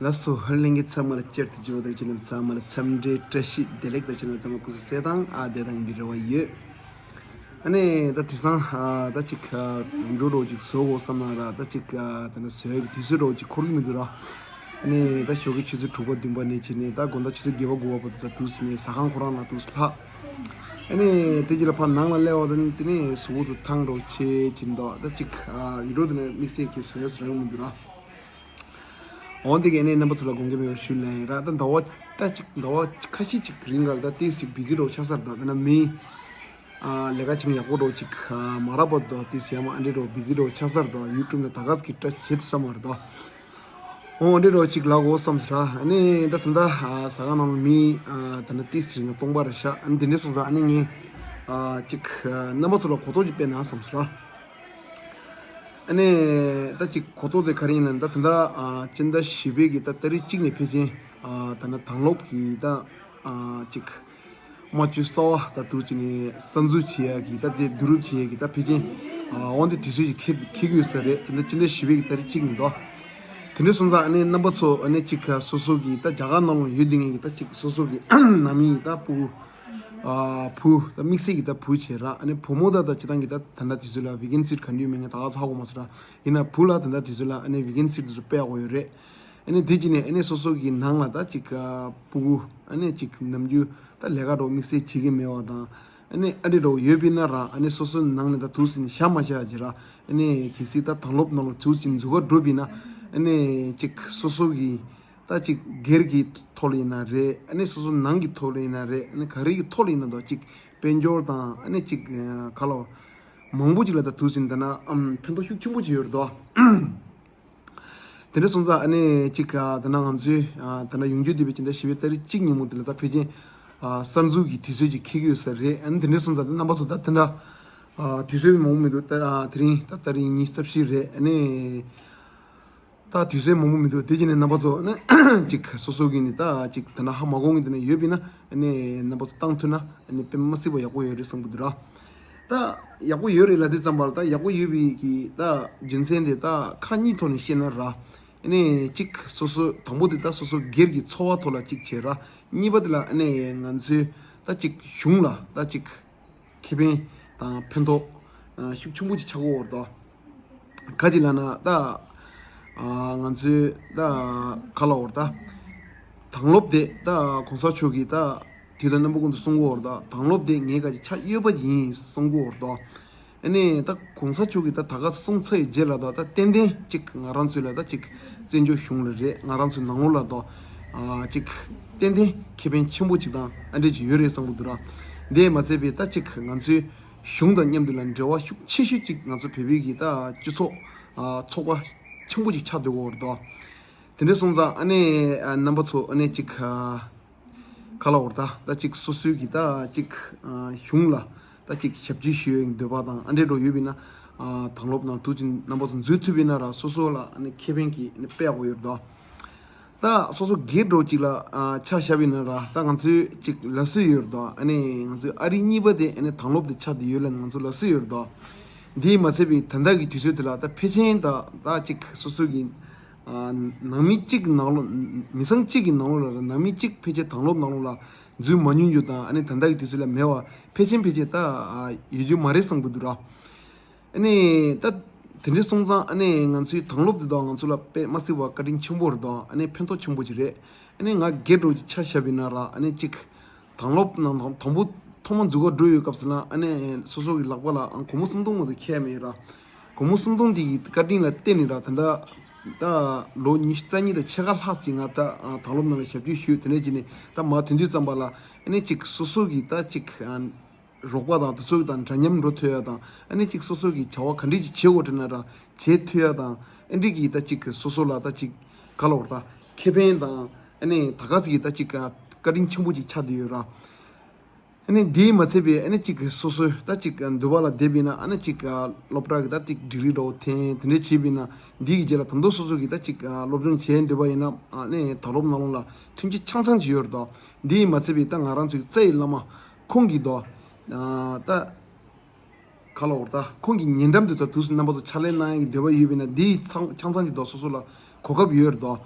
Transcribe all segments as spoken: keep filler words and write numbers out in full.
ལགས་སོ། ལྷན་རྒྱས་ཚང་མ་ལ་བསྐྱར་དུ་མཇལ་བ་དང་ཁྱེད་རྣམས་ཚང་མ་ལ་འཚམས་འདྲི་བཀྲ་ཤིས་བདེ་ལེགས་དང་། ཁྱེད་རྣམས་ཚང་མ་སྐུ་གཟུགས་གསལ་ཐང་ཨ་བདེ་ཐང་ཡིན་པའི་རེ་བ་ཡོད། ཨ་ནི་ད་དེང་སང་ཨ་ད་ཅིག་ཨ་བི་ཌི་ཡོ་འདྲ་བོ་ཅིག་བཟོ་དགོས་བསམ་ན་ར། ད་ཅིག་ཨ་ད་ནི་བཟོ་ཡག་གི་དུས་ཚོད་འདྲ་བོ་ཅིག་འཁོར་གྱི་མི་འདུག་ར། ཨ་ནི་ད་ཞོགས་ཀའི་ཆུ་ཚོད་དྲུག་པ་བདུན་པ་ནས་བྱས་ནས་ད་དགོང་དག་ཆུ་ཚོད་བརྒྱད་པ་དགུ་པ་བར་དུ་ད་འདུག་སེ་ནས་ཟ་ཁང་ཁོ་རང་ནང་འདུག་སེ་ལྷག་ཨ་ནི་དེ་རྗེས་ལ་ཕར་ནང་ལ་སླེབས་པ་དང་དེ་ནས་གཟུགས་པོ་དེ་ཐང་འདྲ་བོ་བྱས་ཀྱིན་འདུག་ད་ཅིག་ཨ་བི་ཌི་ཡོ་དེ་ནས་དམིགས་བསལ་གྱི་བཟོ་ཡག་རང་མི་འདུག་ར། འོན་ཏེ་གི་ཨ་ནི་རྣམ་པ་ཚོ་ལ་དགོངས་འགལ་མེད་པར་ཞུ་ལན་ར། ད་ཟླ་བ་ད་ཅིག་ཟླ་བ་ཁ་ཤས་ཅིག་རིང་ག་ལ་ད་ཏོག་ཙམ་བི་ཛི་འདྲ་བོ་ཆགས་ཚར་འདུག་ད་ན་མི་ཨ་ལས་ཀ་བྱེད་མཁན་ཡག་པོ་འདྲ་བོ་ཅིག་ཨ་མ་རག་པ་འདུག་ཏོག་ཙམ་ཡ་མ་ཨ་འདྲ་འདྲ་བོ་བི་ཛི་འདྲ་བོ་ཆགས་ཚར་འདུག་ཡུ་ཊུབ་ནས་ད་ག་ཟེ་གི་ཊ་ཆི་བྱེད་ཐུབ་ས་མ་རེད་འདུག་འོ་ཨ་འདྲ་འདྲ་བོ་ཅིག་ལབ་དགོས་བསམ་ཟེར་ར། ཨ་ནི་ད་ད་ལྟ་ཨ་ཟ་ཁང་ནང་ལ་མི་ཨ་ད་ནི་ཏོག་ཙམ་རིང་ག་སྟོང་པ་རེད་ཤག་ཨ་ནི་དེ་འདྲ་སོང་ཙང་ཨ་ནི་ངས་ཨ་ཅིག་ཨ་རྣམ་པ་ཚོ་ལ་གོ་རྟོགས་ཅིག་སྤེལ་ན་བསམ་ཟེར་ར། ཨ་ནི་ད་ཅིག་གོ་རྟོགས་དེ་ག་རེ་ཡིན་ན། ད་ད་ལྟ་ཨ་སྤྱི་ཟླ་བཞི་པའི་གི་ད་ཏ་རིག་གཅིག་ནས་ཕལ་ཆེར་ཨ་ད་ནི་དྭང་སློབ་ཀྱི་ད་ཨ་ཅིག་རྨ་ཆུ་གསར་པ་ད་འདུག་སེ་ནས་གསར་འཛུགས་བྱེད་ཡག་གི་ད་དེ་བསྡུ་རུབ་བྱེད་ཡག་གི་ད་ཕལ་ཆེར་ཨ་འོ་འདི་དུས་ཚོད་ཅིག་འཁེལ་འཁེལ་གྱི་ཡོད་ས་རེད། དེ་འདྲ་སྤྱི་ཟླ་བཞི་པའི་གི་ཏ་རིག་གཅིག་ནས་འདུག་དེ་འདྲ་སོང་ཙང་ཨ་ནི་རྣམ་པ་ཚོ་ཨ་ནི་ཅིག་སོ་སོ་གི་ད་རྒྱ་གར་ནང་ལ་ཡོད་བསྡད་མཁན་གི་ད་ཅིག་སོ་སོ་གི་ནང་མི་ད་སྤུ་གུ་ཨ་བུ་ད་དམིགས་བསལ་གྱི་ད་བུ་བྱས་ར། ཨ་ནི་བུ་མོ་ད་ད་སྤྱིར་བཏང་གི་ད་ད་ལྟ་དུས་ཚོད་ལ་བྷེ་ཀན་སི་ག་འདྲ་ཡོད་མེད་ངས་ད་ག་ཚོད་ཧ་གོ་མ་སོང་ར། ཡིན་ན་བུ་ལ་ད་ལྟ་དུས་ཚོད་ལ་ཨ་ནི་བྷེ་ཀན་སི་དེ་ཚོ་སྤེལ་དགོས་ཡོད་རེད། ཨ་ནི་དེ་གཅིག་ནས་ཨ་ནི་སོ་སོ་གི་ནང་ལ་ད་ཅིག་ཨ་སྤུ་གུ་ཨ་ནི་ཅིག་ནམ་རྒྱུན་ད་ལས་ཀ་འདྲ་བོ་དམིགས་བསལ་བྱེད་ཀྱི་མེད་པ་དང་། ཨ་ནི་ཨ་འདྲ་འདྲ་བོ་ཡོད་པ་ཡིན་ན་ར། ཨ་ནི་སོ་སོའི་ནང་ནས་ད་འདུག་སེ་ནས་བཞག་མ་བཞག་ཅིག་ར། ཨ་ནི་གལ་སྲིད་ད་དྭང་སློབ་ནང་ལ་འདུག་སེ་འཛུལ་ག་འགྲོ་བ་ཡིན་ན། ཨ་ནི་ཅིག་སོ་སོ་གི་ད་ཅིག་སྒེར་གྱི་ཐོག་ལ་ཡིན་ན་རེད། ཨ་ནི་སོ་སོ་ནང་གི་ཐོག་ལ་ཡིན་ན་རེད། ཨ་ནི་ག་རེ་གི་ཐོག་ལ་ཡིན་ན་འདུག་ཅིག་དཔལ་འབྱོར་དང་ཨ་ནི་ཅིག་ཨ་ག་ལབ་དགོས་རེད། མང་པོ་ཅིག་ལ་ད་འདུག་སེ་ད་ན་ཨམ་ཕན་ཐོགས་ཤུགས་ཆེན་པོ་ཅིག་ཡོད་རེད་དོ། དེ་འདྲ་སོང་ཙང་ཨ་ནི་ཅིག་ཨ་ད་ན་ང་ཚོའི་ཨ་ད་ན་ཡོང་རྒྱུ་བསྡད་པའི་སྤྱི་ཟླ་བཞི་པའི་ཏ་རིག་གཅིག་ཉིན་མོ་དེ་ལ་ད་ཕལ་ཆེར་ཨ་གསར་འཛུགས་ཀྱི་དུས་ཚོད་ཅིག་འཁེལ་གྱི་ཡོད་ས་རེད། ཨ་ནི་དེ་འདྲ་སོང་ཙང་ད་རྣམ་པ་ཚོ་ད་དེ་འདྲ་ཨ་དུས་ཚོད་མང་པོ་མི་འདུག་ད་ཨ་དེ་རིང་ད་ཏ་རིག་ཉི་ཤུ་རྩ་བཞི་རེད། ཨ་ནི་ད་དུས་ཚོད་མང་པོ་མི་འདུག་དེ་བྱས་ནས་རྣམ་པ་ཚོ་ནི་ཅིག་སོ་སོ་གི་ནི་ད་ཅིག་ད་ན་ཧ་མ་གོ་མཁན་དེ་ནི་ཡོད་པ་ཡིན་ན། ཨ་ནི་རྣམ་པ་ཚོ་བཏང་ཐུབ་ན་ཨ་ནི་དཔེ་མ་སྲིད་པ་ཡག་པོ་ཡོད་རེད་བསམ་གི་འདུག་ར། ད་ཡག་པོ་ཡོད་རེད་ལབ་དུས་ཙམ་པ་ལ་ད་ཡག་པོ་ཡོད་པའི་གི་ད་རྒྱུ་མཚན་དེ་ད་ཁག་གཉིས་ཐོག་ནས་བཤད་ན་ར། ཨ་ནི་གཅིག་སོ་སོ་དང་པོ་དེ་ད་སོ་སོ་སྒེར་གྱི་འཚོ་བ་ཐོག་ལ་གཅིག་བྱས་ར། གཉིས་པ་དེ་ལ་ཨ་ནི་ང་ཚོའི་ད་གཅིག་གཞུང་ལ་ད་གཅིག་ཁེ་ཕན་དང་ཕན་ཐོགས་ཨ་ཤུགས་ཆེན་པོ་ཅིག་ཆགས་ཀྱི་ཡོད་རེད་དོ། ག་ཅི་ལབ་ན་ད་ཨ་ང་ཚོའི་ད་ག་ལབ་དགོས་རེད། ད་དྭང་སློབ་དེ་ད་གོང་ས་མཆོག་གིས་ད་དུས་དང་རྣམ་པ་ཀུན་ཏུ་གསུང་གི་ཡོད་རེད། ད་དྭང་སློབ་དེ་ངའི་ག་ཅི་ཆ་ཡོད་པ་ཡིན་གསུང་གི་ཡོད་རེད་དོ། ཨ་ནི་ད་གོང་ས་མཆོག་གིས་ད་ད་ག་གསུངས་ཚར་བའི་རྗེས་ལ་ད་ད་ཏན་ཏན་གཅིག་ང་རང་ཚོའི་ལ་ད་གཅིག་བཙན་བྱོལ་གཞུང་ལ་རེད། ང་རང་ཚོའི་ནང་ལོགས་ལ་ད་ཨ་གཅིག་ཏན་ཏན་ཁེ་ཕན་ཆེན་པོ་གཅིག་དང་ཨ་འདྲས་ཅིག་ཡོད་རེད་བསམ་གི་འདུག་ར། དེས་མ་ཚད་པའི་ད་གཅིག་ང་ཚོའི་གཞུང་དང་མཉམ་དུ་ལ་འབྲེལ་བ་ཤུགས་ཆེ་ཤོས་གཅིག་ང་ཚོ་བོད་པའི་གི་ད་སྤྱི་ཚོགས་ཨ་ཚོགས་པ་ཆེན་པོ་གཅིག་ཆགས་བསྡད་ཡོད་རེད་དོ། དེ་འདྲས་སོང་ཙང་ཨ་ནི་ཨ་རྣམ་པ་ཚོ་ཨ་ནི་གཅིག་ཨ། ག་ལབ་དགོས་རེད། ད་ད་ཅིག་སོ་སོའི་གི་ད་ཅིག་ཨ་གཞུང་ལ་ད་ཅིག་ཞབས་ཕྱི་ཞུ་ཡག་འདོད་པ་དང་ཨ་འདྲས་འདྲ་བོ་ཡོད་པ་ཡིན་ན། ཨ་དྭང་སློབ་ནང་འདུག་སེ་རྣམ་པ་ཚོ་འཛུལ་ཐུབ་པ་ཡིན་ན་ར་སོ་སོ་ལ་ཨ་ནི་ཁེ་ཕན་གྱི་ཨ་ནི་དཔེ་ཡག་པོ་ཡོད་རེད་དོ། ད་སོ་སོ་སྒེར་འདྲ་བོ་ཅིག་ལ་ཨ་ཆ་བཞག་པ་ཡིན་ན་ར། ད་ང་ཚོའི་ཅིག་ལབ་སྲོལ་ཡོད་རེད་དོ། ཨ་ནི་ང་ཚོའི་ཨ་རིག་གཉིས་པ་དེ་ཨ་ནི་དྭང་སློབ་དེ་ཆགས་བསྡད་ཡོད་ལབ་ནས་ང་ཚོ་ལབ་སྲོལ་ཡོད་རེད་དོ། འདིས་མ་ཚད་པའི་ད་ལྟ་གི་དུས་ཚོད་དེ་ལ་ད་ཕལ་ཆེར་ད་ད་ཅིག་སོ་སོ་གི་ཨ་ནང་མི་གཅིག་གི་ནང་ལོགས། མི་ཚང་གཅིག་གི་ནང་ལོགས་ལ་ར་ནང་མི་གཅིག་ཕལ་ཆེར་དྭང་སློབ་ནང་ལོགས་ལ་འཛུལ་མ་མྱོང་རྒྱུ་དང་། ཨ་ནི་ད་ལྟ་གི་དུས་ཚོད་ལ་མེད་པ་ཕལ་ཆེར་ཕལ་ཆེར་ད་ཨ་ཡོད་རྒྱུ་མ་རེད་བསམ་གི་འདུག་ར། ཨ་ནི་ད་དེ་འདྲས་སོང་ཙང་ཨ་ནི་ང་ཚོའི་དྭང་སློབ་དེ་དག་ང་ཚོ་ལ་དཔེ་མ་སྲིད་པ་བཀའ་དྲིན་ཆེན་པོ་རེད་དོ། ཨ་ནི་ཕན་ཐོགས་ཆེན་པོ་ཅིག་རེད། ཨ་ནི་ང་སྒེར་འདྲ་བོ་ཅིག་ཆ་བཞག་པ་ཡིན་ན་ར། ཨ་ནི་གཅིག་དྭང་སློབ་ནང་དང་དང་པོ་ཐོག་མ་འཛུལ་ག་འགྲོ་ཡོད་སྐབས་སུ་ལ་ཨ་ནི་སོ་སོ་གི་ལག་པ་ལ་ཨ་སྒོར་མོ་སུམ་སྟོང་མ་གཏོགས་ཁྱེར་ཡག་མེད་ར། སྒོར་མོ་སུམ་སྟོང་དེ་གི་བཀའ་དྲིན་ལ་བརྟེན་ནས་ར། ད་ལྟ་ད་ལོ་ཉི་ཤུ་རྩ་གཉིས་དང་ཕྱེད་ཀ་ལྷག་ཅིག་ང་ད་ཨ་དྭང་སློབ་ནང་ལ་ཞབས་ཕྱི་ཞུས། དེ་ནས་ཅིག་ནས་ད་མར་ཐོན་དུས་ཙམ་པ་ལ་ཨ་ནི་གཅིག་སོ་སོ་གི་ད་གཅིག་ཨ་རོགས་པ་དང་དེ་ཚོ་དང་འདྲ་མཉམ་འགྲོ་ཐུབ་ཡག་དང་། ཨ་ནི་གཅིག་སོ་སོ་གི་བྱ་བ་ག་འདྲས་ཅིག་བྱེད་དགོས་དྲན་ན་ར་བྱེད་ཐུབ་ཡག་དང་། ཨ་འདྲས་ཀྱི་ད་གཅིག་སོ་སོ་ལ་ད་གཅིག་ག་ལབ་དགོས་རེད། ད་ཁེ་ཕན་དང་ཨ་ནི་ད་ག་ཟེ་གི་ད་གཅིག་བཀའ་དྲིན་ཆེན་པོ་ཅིག་ཆགས་བསྡད་ཡོད་ར། ཨ་ནི་དེས་མ་ཚད་པའི་ཨ་ནི་གཅིག་སོ་སོའི་ད་གཅིག་འདོད་པ་ལ་བསྡད་པ་ཡིན་ན། ཨ་ནི་གཅིག་སློབ་གྲྭ་གི་ད་གཅིག་ཌིག་རི་འདྲ་བོ་འཐེན། དེ་འདྲས་བྱས་པ་ཡིན་ན། འདི་གི་རྗེས་ལ་ད་དུང་སོ་སོ་གི་ད་གཅིག་སློབ་སྦྱོང་བྱེད་འདོད་པ་ཡིན་ན། ཨ་ནི་དྭང་སློབ་ནང་ལོགས་ལ་མཐུན་རྐྱེན་ཆ་ཚང་ཅིག་ཡོད་རེད་དོ། དེས་མ་ཚད་པའི་ད་ང་རང་ཚོའི་རྩ་བའི་བླ་མ་ཁོང་གིས་དོ། ཨ་ད་ག་ལབ་དགོས་རེད། ད་ཁོང་གི་ཉེ་འགྲམ་དུ་ད་དུས་སུ་རྣམ་པ་ཚོ་ཕྱག་ལས་གནང་ཡག་གི་འདོད་པ་ཡོད་པ་ཡིན་ན། འདི་ཚང་ཆ་ཚང་གི་དོ་སོ་སོ་ལ་གོ་སྐབས་ཡོད་རེད་དོ།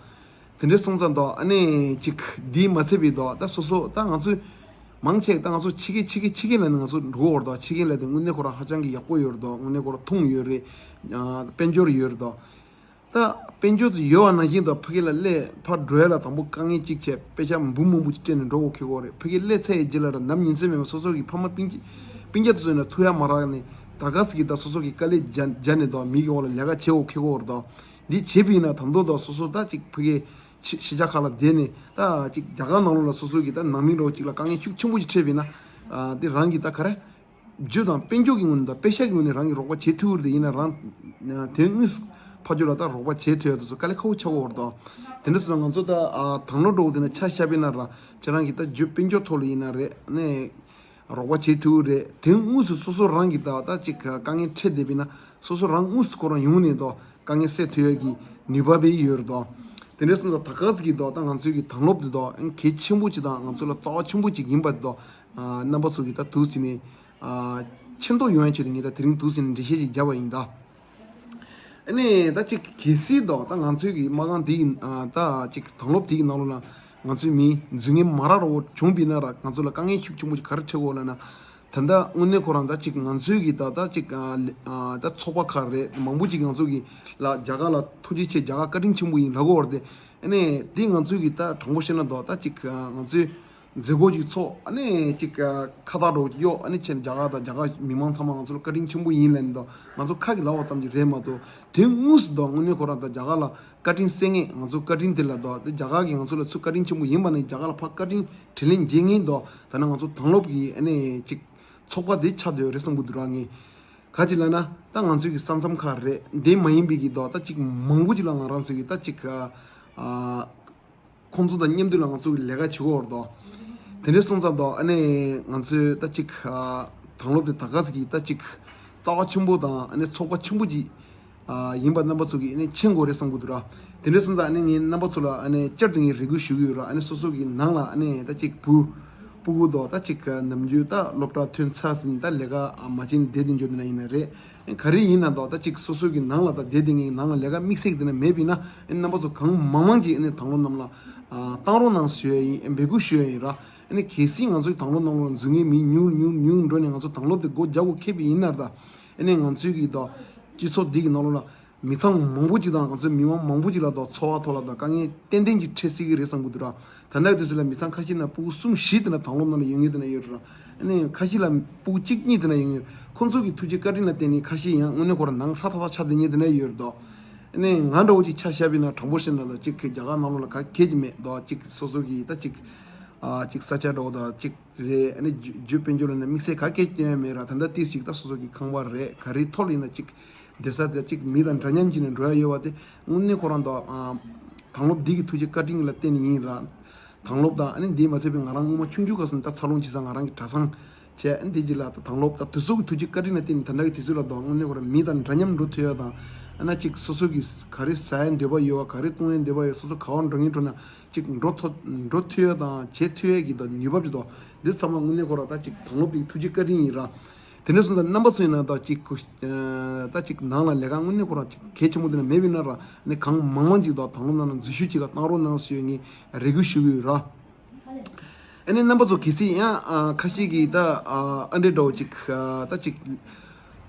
དེ་འདྲའི་སོང་ཙང་དོ། ཨ་ནི་ཅིག་འདིས་མ་ཚད་པའི་དོ། ད་སོ་སོ་ད་ང་ཚོས་མང་ཆེ་ད་ང་ཚོ་ཕྱི་རྒྱལ་ཕྱི་རྒྱལ་ཕྱི་རྒྱལ་ལ་ནི་ང་ཚོ་འགྲོ་བར་དོ། ཕྱི་རྒྱལ་ལ་དེ་དངོས་གནས་ཁོ་རང་ཧ་ཅང་གི་ཡག་པོ་ཡོད་རེད་དོ། དངོས་གནས་ཁོ་རང་མཐོང་ཡོད་རེད། ཨ་དཔལ་འབྱོར་ཡོད་རེད་དོ། ད་དཔལ་འབྱོར་དུ་ཡོད་པ་ནང་བཞིན་དུ་ཕ་གི་ལ་སླེབས་ཕར་འགྲོ་ཡ་ལ་དང་པོ་དཀའ་ངལ་གཅིག་བྱས། པེ་ཤ་འབུམ་མང་པོ་ཅིག་སྤྲད་ནས་འགྲོ་དགོས་ཁེལ་གོ་རེད། ཕ་གི་སླེབས་ཚར་ཡི་རྗེས་ལ་ར་ནམ་ཉིན་མཚན་མེད་པ་སོ་སོ་གི་ཕ་མ་སྤུན་མཆེད་སྤུན་ཀྱག་དེ་ཚོ་ཡིན་ན་ཐུག་ཡ་མ་རག་ནས་ད་ག་ཟེ་གི་ད་སོ་སོ་གི་དཀའ་ལས་རྒྱག་རྒྱག་ནས་དོ་མི་གི་འོག་ལ་ལས་ཀ་བྱེད་དགོས་ཁེལ་གོ་རེད་དོ། འདི་བྱེད་པ་ཡིན་ན་ད་དུང་དོ་སོ་སོ་ད་ཅིག་ཕ་གི་ཕྱི་ཕྱི་རྒྱལ་ཁག་ལ་བསྡད་ནས་ད་ཅིག་རྒྱ་གར་ནང་ལོགས་ལ་སོ་སོ་གི་ད་ནང་མི་འདྲ་བོ་ཅིག་ལ་དཀའ་ངལ་ཤུགས་ཆེན་པོ་ཅིག་འཕྲད་པ་ཡིན་ན། ཨ་འདི་རང་གི་ད་ག་རེ། རྒྱུ་དང་དཔལ་འབྱོར་གྱི་ངོས་ནས་དང་པེ་ཤ་གི་ངོས་ནས་རང་གིས་རོགས་པ་བྱེད་ཐུབ་ཀྱི་རེད་དེ། ཡིན་ན་རང་དེ་དངོས་སུ་ཕར་ཕྱོགས་ལ་ད་རོགས་པ་བྱེད་ཐུབ་ཡ་དེ་ཚོ་དཀའ་ལས་ཁག་པོ་ཆགས་ཀྱི་ཡོད་རེད་དོ། དེ་འདྲ་སོང་ཙང་ང་ཚོ་ད་ཨ་དང་ལོ་འགྲོ་བ་དེ་ན་ཆ་བཞག་པ་ཡིན་ན་ར་ཁྱེད་རང་གིས་ད་རྒྱུ་དཔལ་འབྱོར་ཐོག་ལ་ཡིན་ན་རེད། ནས་རོགས་པ་བྱེད་ཐུབ་ཀྱི་རེད། དེ་དངོས་སུ་སོ་སོ་རང་གིས་ད་ད་ཅིག་དཀའ་ངལ་འཕྲད་བསྡད་པ་ཡིན་ན་སོ་སོ་རང་དངོས་སུ་ཁོ་རང་ཡོང་ནས་དོ་དཀའ་ངལ་སེལ་ཐུབ་ཡ་གི་ནུས་པ་དཔེ་ཡོད་རེད་དོ། དེ་འདྲ་སོང་ཙང་ད་ག་ཟེ་གི་དོ་ད་ང་ཚོའི་གི་དང་ལོབ་དེ་དོ་གལ་ཆེན་པོ་ཅིག་དང་ང་ཚོ་ལ་རྩ་བ་ཆེན་པོ་ཅིག་ཡིན་པ་དེ་དོ། ཨ་རྣམ་པ་ཚོ་གིས་ད་འདུག་ཟེར་ནས་ཨ་མཁྱེན་རྟོགས་ཡོང་ཡ་ཆེད་དུ་ངས་ད་དེ་རིང་འདུག་ཟེར་ནས་འགྲེལ་བཤད་ཅིག་བརྒྱབ་པ་ཡིན་ད། ཨ་ནི་ད་ཅིག་གལ་སྲིད་དོ་ད་ང་ཚོའི་གི་མ་རྐང་དེ་གི་ཨ་ད་ཅིག་དང་ལོབ་དེ་གི་ནང་ལོགས་ལ་ང་ཚོའི་མི་རྫུན་ངན་མ་རག་རོགས་བྱུང་པ་ཡིན་ན་ར་ང་ཚོ་ལ་དཀའ་ངལ་ཤུགས་ཆེན་པོ་ཅིག་ག་རེ་འཕྲད་གོ་ལབ་ན། ད་ལྟ་དངོས་གནས་ཁོ་རང་ད་ཅིག་ང་ཚོའི་གི་ད་ད་ཅིག་ཨ་ལེ་ཨ་ད་ཚོགས་པ་ཁག་རེད། མང་པོ་ཅིག་ང་ཚོ་གི་ལ་རྒྱ་གར་ལ་ཐུགས་རྗེ་ཆེ། རྒྱ་གར་བཀའ་དྲིན་ཆེན་པོ་ཡིན་ལབ་གོ་བར་དེ། ཨ་ནི་དེ་ང་ཚོའི་གི་ད་དྲང་པོ་བཤད་ན་དོ་ད་ཅིག་ཨ་ང་ཚོའི་མཛད་སྒོ་ཅིག་ཚོགས། ཨ་ནི་ཅིག་ཨ་ཁ་བཏགས་འདྲ་བོ་ཅིག་གཡོགས། ཨ་ནི་ཁྱེད་རྒྱ་གར་དང་རྒྱ་གར་མི་མང་ཚང་མ་ང་ཚོ་ལ་བཀའ་དྲིན་ཆེན་པོ་ཡིན་ལབ་ནས་དོ་ང་ཚོ་ཁ་གི་ལབ་པ་ཙམ་ཅིག་རེད་མ་གཏོགས། དེ་དངོས་སུ་དོ་དངོས་གནས་ཁོ་རང་ད་རྒྱ་གར་ལ་བཀའ་དྲིན་གསལ་ངེས། ང་ཚོ་བཀའ་དྲིན་དེ་ལ་དོ་དེ་རྒྱ་གར་གིས་ང་ཚོ་ལ་ཚུར་བཀའ་དྲིན་ཆེན་པོ་ཡིན་པ་ནི་རྒྱ་གར་ལ་ཕར་བཀའ་དྲིན་དྲིན་ལན་འཇལ་མཁན་དོ་ད་ནི་ང་ཚོ་དང་ལོབ་ཀྱི་ཨ་ནི་ཅིག་ཚོགས་པ་དེ་ཆགས་བསྡད་ཡོད་རེད་བསམ་གི་འདུག་ར། ངས་ག་ཅི་ལབ་ན་ད་ང་ཚོའི་གི་ས་མཚམས་ཁག་རེད། དེ་མ་ཡིན་པའི་གི་དོ་ད་ཅིག་མང་པོ་ཅིག་ལ་ང་རང་ཚོའི་གི་ད་ཅིག་ཨ་ཁོང་ཚོ་དང་མཉམ་དུ་ལ་ང་ཚོ་གི་ལས་ཀ་བྱེད་ཀྱི་ཡོད་རེད་དོ། དེ་འདྲ་སོང་ཙང་དོ་ཨ་ནི་ང་ཚོའི་ད་ཅིག་ཨ་དང་ལོབ་དེ་ད་ག་ཟེ་གི་ད་ཅིག་རྩ་བ་ཆེན་པོ་དང་ཨ་ནི་ཚོགས་པ་ཆེན་པོ་ཅིག་ཨ་ཡིན་པ་རྣམ་པ་ཚོ་གིས་ཨ་ནི་མཁྱེན་དགོས་རེད་བསམ་གི་འདུག་ར། དེ་འདྲ་སོང་ཙང་ཨ་ནི་ངས་རྣམ་པ་ཚོ་ལ་ཨ་ནི་བསྐྱར་དུ་ངས་རེ་སྐུལ་ཞུ་གི་ཡོད་ར། ཨ་ནི་སོ་སོ་གི་ནང་ལ་ཨ་ནི་ད་ཅིག་བུ་སྤུ་གུ་དོ་ད་ཅིག་ནམ་རྒྱུན་ད་སློབ་གྲྭ་ཐོན་ཚར་ཟིན་ད་ལས་ཀ་ཨ་མ་བྱས་ནས་བསྡད་དེ་འཇོག་དེ་ན་ཡིན་ན་རེད། ག་རེ་ཡིན་ན་དོ་ད་ཅིག་སོ་སོ་གི་ནང་ལ་ད་བསྡད་དེ་ངའི་ནང་ལ་ལས་ཀ་དམིགས་བསལ་གྱི་དེ་ན་མེད་པ་ཡིན་ན་ཨ་ནི་རྣམ་པ་ཚོ་གང་མང་མང་ཅིག་ཨ་ནི་དང་ལོབ་རྣམས་ལ་ཨ་བཏང་རོགས་གནང་ཞུ་ཡ་ཡིན། འབོད་སྐུལ་ཞུ་ཡ་ཡིན་ར། ཨ་ནི་གལ་སྲིད་ང་ཚོའི་དང་ལོབ་རྣམས་ལ་རྫུན་ངན་མི་ཉུང་ཉུང་ཉུང་འགྲོ་ནས་ང་ཚོ་དང་ལོབ་དེ་སྒོ་རྒྱག་དགོས་ཁེལ་བ་ཡིན་ན་ར། ཨ་ནི་ང་ཚོའི་གི་དོ་སྤྱི་ཚོགས་འདི་གི་ནང་ལོགས་ལ་མི་ཚང་མང་པོ་ཅིག་དང་ང་ཚོའི་མི་མང་མང་པོ་ཅིག་ལ་དོ་འཚོ་བ་ཐོག་ལ་དོ་དཀའ་ངལ་ཏན་ཏན་ཅིག་འཕྲད་སྲིད་ཀྱི་རེད་བསམ་གི་འདུག་ར། ད་ལྟ་དུས་ཚོད་ལ་མི་ཚང་ཁ་ཤས་ན་སྤུ་གུ་གསུམ་བཞི་དེ་ན་དང་ལོབ་ནང་ལ་ཡོད་མཁན་དེ་ན་ཡོད་ར། ཨ་ནི་ཁ་ཤས་ལ་སྤུ་གུ་གཅིག་གཉིས་དེ་ན་ཡོད་མཁན། ཁོང་ཚོ་གི་ཐུགས་རྗེ་བཀའ་དྲིན་ལ་བརྟེན་ནས་ཁ་ཤས་ཡང་དངོས་གནས་ཁོ་རང་ནང་ཧྲ་ཐག་ཐག་ཆགས་བསྡད་མཁན་དེ་ན་ཡོད་ར་དོ། ཨ་ནི་ང་འདྲ་བོ་ཅིག་ཆ་བཞག་པ་ཡིན་ན་དྲང་པོ་བཤད་ན་ལ་ཅིག་གི་རྒྱ་གར་ནང་ལོགས་ལ་ག་གེ་ཅིག་མེད་དོ། ཅིག་སོ་སོ་གི་ད་ཅིག་ཨ་ཅིག་ས་ཆ་འདྲ་བོ་དང་ཅིག་རེད། ཨ་ནི་རྒྱུ་རྒྱུ་དཔལ་འབྱོར་ལ་ནི་དམིགས་བསལ་ག་གེ་སྟོན་ཡ་མེད་ར། ད་ལྟ་ཏིས་ཅིག་ད་སོ་སོ་གི་ཁང་པ་རེད། ག་རེ་ཐོག་ལ་ཡིན་ན་ཅིག་བསྡད་ས་དེ་ཅིག་མི་དང་འདྲ་མཉམ་བྱས་ནས་འགྲོ་ཡ་ཡོད་པ་དེ་དངོས་གནས་ཁོ་རང་དང་ཨ་དང་ལོབ་འདི་གི་ཐུགས་རྗེ་བཀའ་དྲིན་ལ་བརྟེན་ནས་ཡིན་ར། དང་ལོབ་དང་ཨ་ནི་འདི་མ་ཚད་པའི་ང་རང་སྔོན་མ་ཆུང་ཆུང་སྐབས་སུ་ད་འཚར་ལོངས་བྱེད་ས་ང་རང་གི་གྲྭ་ཚང་བྱས། ཨ་ནི་འདི་གཅིག་ལ་ད་དང་ལོབ་དང་དེ་ཚོ་གི་ཐུགས་རྗེ་བཀའ་དྲིན་ལ་བརྟེན་ནས་ད་ལྟ་གི་དུས་ཚོད་ལ་དང་དངོས་གནས་ཁོ་རང་མི་དང་འདྲ་མཉམ་འགྲོ་ཐུབ་ཡ་དང་། ཨ་ན་ཅིག་སོ་སོ་གི་ག་རེ་ཟ་ཡ་འདོད་པ་ཡོད་པ། ག་རེ་བཏུང་ཡ་འདོད་པ་ཡོད། སོ་སོ་ག་བ་འགྲོ་ངེས་འགྲོ་ན་ཅིག་འགྲོ་ཐུབ་འགྲོ་ཐུབ་ཡ་དང་བྱེད་ཐུབ་ཡ་གི་ད་ནུས་པ་ཅིག་དང་འདི་ཚང་མ་དངོས་གནས་ཁོ་རང་ད་ཅིག་དང་ལོབ་དེ་ཐུགས་རྗེ་བཀའ་དྲིན་ཡིན་ར། དེ་འདྲ་སོང་ཙང་རྣམ་པ་ཚོ་ཡིན་ན་ད་ཅིག་གུ་ད་ཅིག་ནང་ལ་ལས་ཀ་དངོས་གནས་ཁོ་རང་ཅིག་གལ་ཆེན་པོ་དེ་ན་མེད་པ་ཡིན་ན་ར། ནི་གང་མང་མང་ཅིག་དང་དང་ལོབ་ནང་ལ་འཛུལ་ཞུགས་ཅིག་ག་བཏང་རོགས་གནང་ཞུ་ཡ་ངས་རེ་སྐུལ་ཞུ་གི་ཡོད་ར། ཨ་ནི་རྣམ་པ་ཚོ་གལ་སྲིད་ཡང་ཨ་ཁ་ཤས་ཀྱིས་ད་ཨ་ཨ་འདྲེ་འདྲ་བོ་ཅིག་ཨ་ད་ཅིག་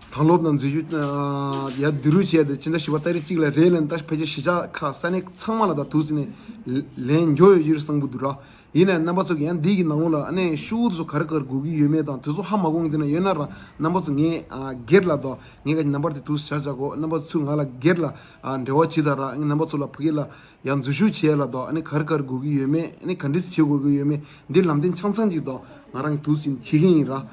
དང་ལོབ་ནང་འཛུལ་ཞུགས་ཨ་ཡ་བསྡུ་རུབ་བྱས་ཏེ་ཕྱི་ཟླ་བཞི་པ་ཏ་རིག་གཅིག་ལ་རེད་ལབ་ནས་ད་ཕལ་ཆེར་གཞིས་ཆགས་ཁག་ས་གནས་ཚང་མ་ལ་ད་དུས་ཟིན་ནས་ལན་འབྱོར་ཡོད་ཀྱི་རེད་བསམ་གྱི་འདུག་ར། ཡིན་ནའི་རྣམ་པ་ཚོ་གིས་ཡང་འདི་གི་ནང་ལོགས་ལ་ཨ་ནི་ཤོག་བུ་དེ་ཚོ་ག་རེ་ག་རེ་དགོས་ཀྱི་ཡོད་མེད་དང་དེ་ཚོ་ཧ་མ་གོ་མཁན་དེ་ན་ཡོད་ན་ར་རྣམ་པ་ཚོ་ངས་ཨ་སྒེར་ལ་དོ་ངས་ཁ་ཅིག་ནམ་བར་དེ་དུས་བཞག་བཞག་གོ། རྣམ་པ་ཚོས་ང་ལ་སྒེར་ལ་ཨ་འབྲེལ་བ་བྱེད་དང་ར། ངས་རྣམ་པ་ཚོ་ལ་ཕ་གི་ལ་ཡང་འཛུལ་ཞུགས་བྱས་ལ་དོ་ཨ་ནི་ག་རེ་ག་རེ་དགོས་ཀྱི་ཡོད་མེད། ཨ་ནི་ག་འདྲས་སེ་བྱེད་དགོས་ཀྱི་ཡོད་མེད། འདི་ལམ་སྟོན་ཆ་ཚང་ཅིག་དོ་ང་རང་གིས་དུས་ཟིན་བྱེད་ཀྱི་ཡིན་ར།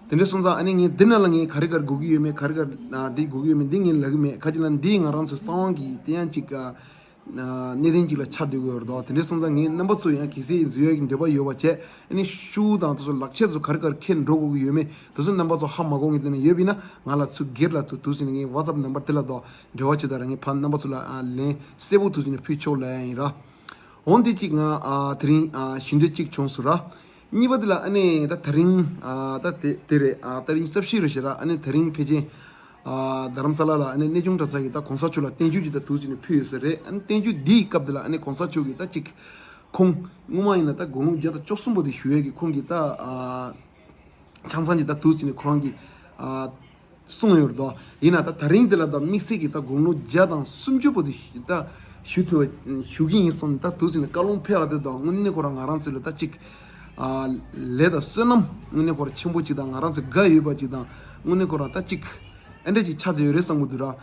དེ་འདྲ་སོང་ཙང་ཨ་ནི་ངས་འདི་ན་ལ་ངས་ག་རེ་ག་རེ་དགོས་ཀྱི་ཡོད་མེད། ག་རེ་ག་རེ་ཨ་འདི་དགོས་ཀྱི་ཡོད་མེད་འདི་ངས་ལབ་ཀྱི་མེད། ཁ་ཅིག་ལ་འདི་ང་རང་ཚོའི་གསང་བ་གི་དེ་ཡང་ཅིག་ཨ་གནད་དོན་ཅིག་ལ་ཆགས་སྡོད་ཀྱི་ཡོད་རེད་དོ། དེ་འདྲ་སོང་ཙང་ངས་རྣམ་པ་ཚོ་ཡང་གལ་སྲིད་འཛུལ་ཡག་གི་འདོད་པ་ཡོད་པ་བྱས་ཨ་ནི་ཤོག་བུ་དང་དེ་ཚོ་ལག་ཁྱེར་ཚོ་ག་རེ་ག་རེ་འཁྱེར་འགྲོ་དགོས་ཀྱི་ཡོད་མེད། དེ་ཚོ་རྣམ་པ་ཚོ་ཧ་མ་གོ་མཁན་དེ་ན་ཡོད་པ་ཡིན་ན་ང་ལ་ཚུར་སྒེར་ལ་ཚུར་དུས་ཟིན་ནས་ངའི་ཝ་ཚབ་ནམ་བར་དེ་ལ་དོ་འབྲེལ་བ་བྱེད་དང་ར། ངས་ཕར་རྣམ་པ་ཚོ་ལ་ཨ་ལན་གསལ་པོ་དུས་ཟིན་ནས་ཕུལ་ཆོག་ལབ་ཡ་ཡིན་ར། འོན་ཏེ་གཅིག་ང་ཨ་དེ་རིང་ཨ་ཞུ་འདོད་གཅིག་བྱུང་སོང་ར། གཉིས་པ་དེ་ལ་ཨ་ནི་ད་དེ་རིང་ཨ་ད་དེ་དེ་རེད། ཨ་ད་རིང་རྩ་བཞི་རེད་ཤག་ར། ཨ་ནི་དེ་རིང་ཕལ་ཆེར་ ཨ་རྡ་རམ་ས་ལ་ལ་ཨ་ནི་གནས་ཆུང་གྲྭ་ཚང་གིས་ད་གོང་ས་མཆོག་ལ་བརྟན་བཞུགས་ཅིག་ད་དུས་ཚོད་ནས་ཕུལ་ཡོད་ས་རེད། ཨ་ནི་བརྟན་བཞུགས་འདིའི་སྐབས་དེ་ལ་ཨ་ནི་གོང་ས་མཆོག་གིས་ད་ཅིག་ཁོང་སྔོན་མ་ཡིན་ན་ད་དགུང་ལོ་བརྒྱ་དང་བཅུ་གསུམ་པ་དེ་བཞུགས་ཡས་ཀྱི་ཁོང་གིས་ད་ཨ་ཆང་ཚང་གི་ད་དུས་ཚོད་ནས་ཁོ་རང་གིས་ཨ་གསུངས་ཡོད་རེད་དོ། ཡིན་ན་ད་ད་རིང་དེ་ལ་ད་དམིགས་བསལ་གྱི་ད་དགུང་ལོ་བརྒྱ་དང་སུམ་ཅུ་པོ་དེ་ད་ཞུ་ཐུབ་པ་ཞུ་གི་ཡིན་གསུངས་ནས་ད་དུས་ཚོད་ནས་བཀའ་སློབ་ཕེབས་པ་དེ་དང་དངོས་གནས་ཁོ་རང་ང་རང་ཚོ་ལ་ད་ཅིག་ཨ་ལས་དང་བསོད་ནམས་དངོས་གནས་ཁོ་རང་ཆེན་པོ་ཅིག་དང་ང་རང་ཚོ་དགའ་ཡོད་པ་ཅིག་དང་དངོས་གནས་ཁོ་རང་ད་ཅིག་ཨེ་འདྲ་ཅིག་ཆགས་བསྡད་ཡོད་རེད་བསམ་གི་འདུག་ར།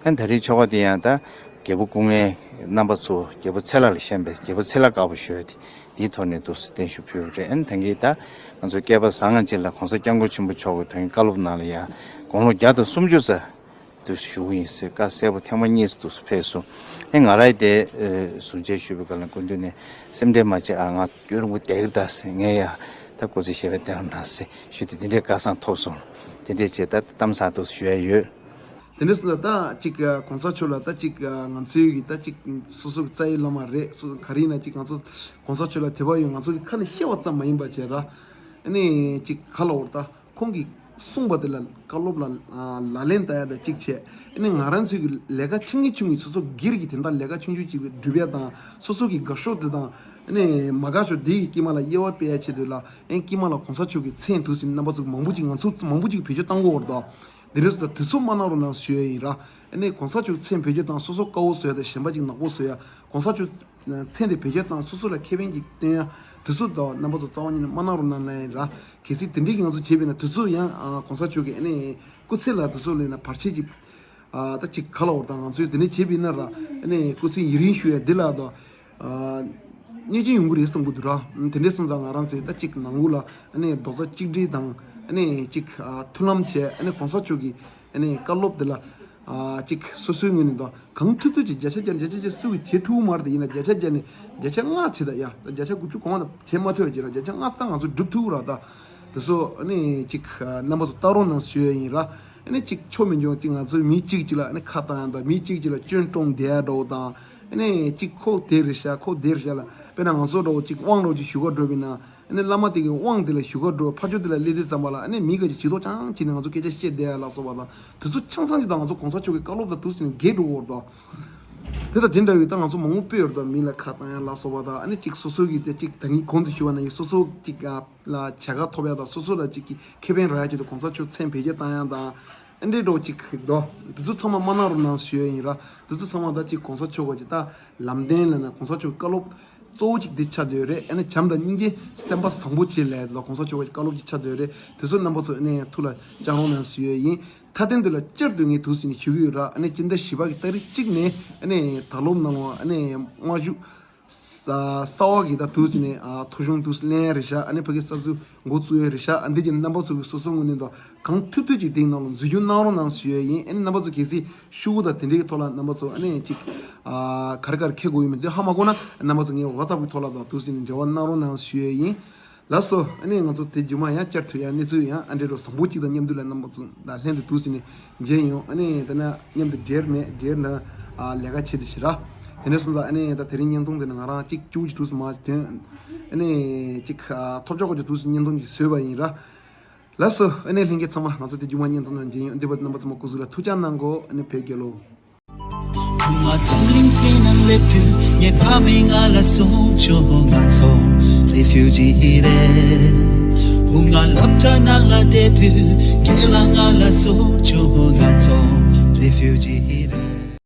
ཨན་ད་རེས་ཆོ་ག་དེ་ཡང་ད་རྒྱལ་པོ་སྐུ་ངལ་རྣམ་པ་ཚོ་རྒྱལ་པོ་ཚེ་ལྷ་ལ་བཤམས་པའི་རྒྱལ་པོ་ཚེ་ལྷ་དཀར་པོ་ཞུ་ཡ་དེ་དེའི་ཐོག་ནས་འདུག་སེ་བརྟན་བཞུགས་ཕུལ་བ་རེད། ཨན་ད་གིན་ད་ང་ཚོ་སྐལ་པ་བཟང་ང་ཅིག་ལ་གོང་ས་སྐྱབས་མགོན་ཆེན་པོ་མཆོག་གི་ད་གིན་བཀའ་སློབ་ནང་ལ་ཡང་དགུང་ལོ་བརྒྱ་དང་སུམ་ཅུ་ཙམ་འདུག་སེ་བཞུགས་ཡིན་ཟེར་བཀའ་གསལ་པོ་ཐེངས་མ་གཉིས་སུ་འདུག་སེ་ཕེབས་སོང་། ཨན་ང་རང་དེ་ཟུར་མཇལ་ཞུས་པའི་སྐབས་ལ་སྐུ་མདུན་ནས་སེམས་ཁྲལ་མ་བྱེད་ཨ་ང་སྐྱོ་རུང་པོ་བསྡད་ཀྱི་ད་ཟེར་ངས་ཡ་ད་སྐུ་ཚེ་ཞབས་པད་བརྟན་པར་གནང་ཟེར་ཞུས་ཏེ་དེ་འདྲའི་བཀའ་བཟང་ཐོབ་སོང་། དེ་འདྲས་བྱས་ད་གཏམ་བཟང་འདུག་སེ་ཞུ་ཡ་ཡོད། དེ་འདྲ་སོང་ཙང་ད་ཅིག་གོང་ས་མཆོག་ལ་ད་ཅིག་ང་ཚོའི་གི་ད་ཅིག་སོ་སོ་གི་རྩ་བའི་བླ་མ་རེད། སོ་ག་རེ་ཡིན་ན་ཅིག་ང་ཚོ་གོང་ས་མཆོག་ལ་དད་པ་ཡོད། ང་ཚོ་གི་ཁ་ནས་བཤད་པ་ཙམ་མ་ཡིན་པ་བྱས་ར། ཨ་ནི་ཅིག་ག་ལ་འོར་ད་ཁོང་གིས་གསུངས་པ་དེ་ལ་བཀའ་སློབ་ལ་ལག་ལེན་བསྟར་ཡ་ད་ཅིག་བྱས། ཨ་ནི་ང་རང་ཚོའི་གི་ལས་ཀ་ཆུང་ངུ་ཆུང་ངུ་སོ་སོ་སྒེར་གྱི་དེ་འདྲ་ལས་ཀ་ཆུང་ཆུང་ཅིག་སྒྲུབ་ཡ་དང་སོ་སོ་གི་དགའ་ཤོས་དེ་དང་ཨ་ནི་མ་དགའ་ཤོས་དེ་གི་དཀྱིལ་མ་ལ་དབྱེ་བ་སྤེལ་ཡ་ཆེད་དུ་ལ་ཨ་ནི་དཀྱིལ་མ་ལ་གོང་ས་མཆོག་གི་མཚན་འདུག་སེ་རྣམ་པ་ཚོ་མང་པོ་ཅིག་ང་ཚོ་མང་པོ་ཅིག་བེད་སྤྱོད་བཏང་གི་ཡོད་རེད་ད། དེ་རེད་སོང་ཙང་དེ་ཚོ་མ་གནང་རོགས་གནང་ཞུ་ཡ་ཡིན་ར། ཨ་ནི་གོང་ས་མཆོག་མཚན་བེད་སྤྱོད་བཏང་སོ་སོ་དཀར་པོ་བཟོ་ཡ་དང་གཞན་པ་ཅིག་ནག་པོ་བཟོ་ཡ། གོང་ས་མཆོག་མཚན་དེ་བེད་སྤྱོད་བཏང་སོ་སོ་ལ་ཁེ་ཕན་ཅིག་སྟོན་ཡ། དེ་ཚོ་དང་རྣམ་པ་ཚོ་རྩ་བ་ཉིད་ནས་མ་གནང་རོགས་གནང་ལབ་ཡིན་ར། གལ་སྲིད་དེ་འདྲའི་གི་ང་ཚོ་བྱས་པ་ཡིན་ན་དེ་ཚོ་ཡང་ཨ་གོང་ས་མཆོག་གི་ཨ་ནི་སྐུ་ཚེ་ལ་དེ་ཚོ་ལ་ཡིན་ན་བར་ཆད་ཅིག་ཨ་ད་ཅིག་ག་ལ་འོར་ད་ང་ཚོས་དེ་འདྲ་བྱས་པ་ཡིན་ན་ར་ཨ་ནི་སྐུ་ཚེ་ཡུན་རིང་བཞུགས་ཡ་འདི་ལ་དང་། གནོད་སྦྱིན་ཡོང་གི་རེད་བསམ་གི་འདུག་ར། དེ་འདྲའི་སོང་ཙང་ང་རང་ཚོས་ད་ཅིག་ནང་ཁུལ་ལ་ཨ་ནི་རྡོག་རྩ་གཅིག་སྒྲིལ་དང་ཨ་ནི་ཅིག་མཐུན་ལམ་བྱས་ཨ་ནི་གོང་ས་མཆོག་གི་ཨ་ནི་བཀའ་སློབ་དེ་ལ་ཅིག་སོ་སོའི་ངོས་ནས་དང་གང་ཐུབ་ཐུབ་ཅིག་བརྒྱ་ཆ་བརྒྱ་བརྒྱ་ཆ་བརྒྱ་སུ་གིས་བྱེད་ཐུབ་མ་རེད། དེ་ཡིན་ན་བརྒྱ་ཆ་བརྒྱ་ནས་བརྒྱ་ཆ་ལྔ་བྱེད་ད་ཡ་ད་བརྒྱ་ཆ་དགུ་བཅུ་གོང་ལ་བྱེད་མ་ཐུབ་ཡ་ཅིག་ར་བརྒྱ་ཆ་ལྔ་ཙམ་ང་ཚོ་སྒྲུབ་ཐུབ་ར་ད། དེ་ཚོ་ཨ་ནི་ཅིག་རྣམ་པ་ཚོ་ལྟ་རོགས་གནང་ཞུ་ཡ་ཡིན་ར། ཨ་ནི་ཅིག་ཆོ་མི་འཇོན་ཅིག་ང་ཚོ་མི་གཅིག་ཅིག་ལ་ཨ་ནི་ཁ་བཏང་ཡ་དང་མི་གཅིག་ཅིག་ལ་སྐྱོན་བཀྲོངས་བསྡད་ཡ་འདྲ་བོ་དང་། ཨ་ནི་གཅིག་ཁོ་དེ་རེད་ཤག་ཁོ་དེ་རེད་ཤག་ལ་དཔེར་ན་ང་ཚོ་འདྲ་བོ་གཅིག་དབང་འདྲ་བོ་གཅིག་ཞུ་ག་འགྲོ་བ་ཡིན་ན་ཨ་ནི་བླ་མ་དེ་གི་དབང་དེ་ལ་ཞུ་ག་འགྲོ་ཕར་ཕྱོགས་དེ་ལ་སླེབས་དུས་ཙམ་པ་ལ་ཨ་ནི་མི་ག་ཅིག་ཇུས་གཏོགས་རྐྱང་བྱས་ནས་ང་ཚོ་སྐད་ཆ་བཤད་བསྡད་ཡ་ལ་སོགས་པ་དང་དེ་ཚོ་ཆ་ཚང་གཅིག་དང་ང་ཚོ་གོང་ས་མཆོག་གི་བཀའ་སློབ་དང་དུས་ཟིན་འགལ་འགྲོ་གི་ཡོད་རེད་དོ། དེ་དང་དེ་འདྲ་བའི་ད་ང་ཚོ་མང་པོ་སྤེལ་ཡོད་རེད་དོ། མི་ལ་ཁ་བཏང་ཡ་ལ་སོགས་པ་དང་ཨ་ནི་གཅིག་སོ་སོ་གི་དེ་གཅིག་ད་གིན་གོང་དུ་ཞུས་པ་ནང་བཞིན་སོ་སོ་གཅིག་ལ་བྱ་དགའ་ཐོབ་ཡ་དང་སོ་སོ་ལ་གཅིག་གི་ཁེ་ཕན་རག་ཡ་ཆེད་དུ་གོང་ས་མཆོག་མཚན་བེད་སྤྱོད་བཏང་ཡ་དང་། ཨ་འདྲའི་འགྲོ་གཅིག་དོ། འདི་ཚོ་ཚང་མ་མ་གནང་རོགས་གནང་ཞུ་ཡ་ཡིན་ར། འདི་ཚོ་ཚང་མ་ད་གཅིག་གོང་ས་མཆོག་ག་གཅིག་ད་ལམ་སྟོན་ལ་ན་གོང་ས་མཆོག་གི་བཀའ་སློབ་གཙོ་བོ་གཅིག་འདི་ཆགས་བསྡད་ཡོད་རེད། ཨ་ནི་བྱམས་དང་སྙིང་རྗེ་སེམས་པ་བཟང་པོ་བྱེད་ལས་ལ་གོང་ས་མཆོག་གི་བཀའ་སློབ་ཅིག་ཆགས་བསྡད་ཡོད་རེད། དེ་ཚོ་རྣམ་པ་ཚོ་ཨ་ནི་ཐུགས་ལ་བཅངས་རོགས་གནང་ཞུ་ཡ་ཡིན། མཐའ་དོན་དེ་ལ་བསྐྱར་དུ་ངས་དུས་ཟིན་ནས་ཞུ་གི་ཡོད་ར། ཨ་ནི་སྤྱི་ཟླ་བཞི་པ་གི་ཏ་རིག་གཅིག་ནས་ཨ་ནི་ད་ལོ་ནང་ལོ་ཨ་ནི་དམར་ཤོག་ས་གསར་པ་གི་ད་དུས་ཟིན་ནས་ཨ་ཐོ་གཞུང་དུས་ལེན་རེད་ཤག་ཨ་ནི་ཕ་གི་གསར་འཛུགས་འགོ་བཙུགས་ཡོད་རེད་ཤག་ཨ་འདི་གི་རྣམ་པ་ཚོ་གི་སོ་སོ་ངོས་ནས་དང་གང་ཐུབ་ཐུབ་ཅིག་དེའི་ནང་ལ་འཛུལ་ཞུགས་གནང་རོགས་གནང་ཞུ་ཡ་ཡིན། ཨ་ནི་རྣམ་པ་ཚོ་གལ་སྲིད་ཤོག་བུ་དང་དེ་འདྲའི་ཐོག་ལ་རྣམ་པ་ཚོ་ཨ་ནི་ཅིག་ཨ་ག་རེ་ག་རེ་འཁྱེར་དགོས་ཡོད་མེད་དེ་ཧ་མ་གོ་ན་རྣམ་པ་ཚོ་ངའི་ཝ་ཚབ་གི་ཐོག་ལ་དང་དུས་ཟིན་ནས་འབྲེལ་བ་གནང་རོགས་གནང་ཞུ་ཡ་ཡིན། ལགས་སོ། ཨ་ནི་ང་ཚོ་དེ་རྗེས་མ་ཡང་བསྐྱར་དུ་ཡང་གནས་ཚུལ་ཡང་ཨ་འདྲའི་རོ་བཟང་པོ་གཅིག་དང་མཉམ་དུ་ལ་རྣམ་པ་ཚོ་དང་ལྷན་དུ་འདུག་ཟེར་ནས་མཇལ་ཡོང་། ཨ་ནི་ད་ནི་མཉམ་དུ་འབྲེལ་མེད་འབྲེལ་ན་ཨ་ལས་ཀ་བྱེད་དུ་ཞི་ར། དེ་ནས་སོང་ཙང་ཨ་ནི་ད་དེ་རིང་བརྙན་ཐུང་དེ་ནི་ང་རང་གཅིག་བཅུ་གཅིག་དུས་སུ་མ་ཐོན། ཨ་ནི་གཅིག་ཨ་ཐོབ་ཆོག་གོ་ཆོག་དུས་སུ་བརྙན་ཐུང་གཅིག་བཟོས་པ་ཡིན་ར། ལགས་སོ། ཨ་ནི་ལྷན་རྒྱས་ཚང་མ་ང་ཚོ་དེ་རྗེས་མ་བརྙན་ཐུང་ནང་མཇལ་ཡོང་། འདི་བར་རྣམ་པ་ཚང་མ་སྐུ་གཟུགས་ལ་ཐུགས་ཅག་གནང་གོ་ཨ་ནི་བོད་རྒྱལ་ལོ། བུ་ང་འཛམ་གླིང་སྟེང་ན་སླེབས་དུས་ངའི་ཕ་མས་ང་ལ་གསུངས་བྱུང་། ང་ཚོ་རེ་ཕིའུ་ཇི་རེད། བུ་ང་སློབ་གྲྭ་ནང་ལ་བསྡད་དུས་རྒན་ལགས་ང་ལ་གསུངས་བྱུང་། ང་ཚོ་རེ་ཕིའུ་ཇི་རེད།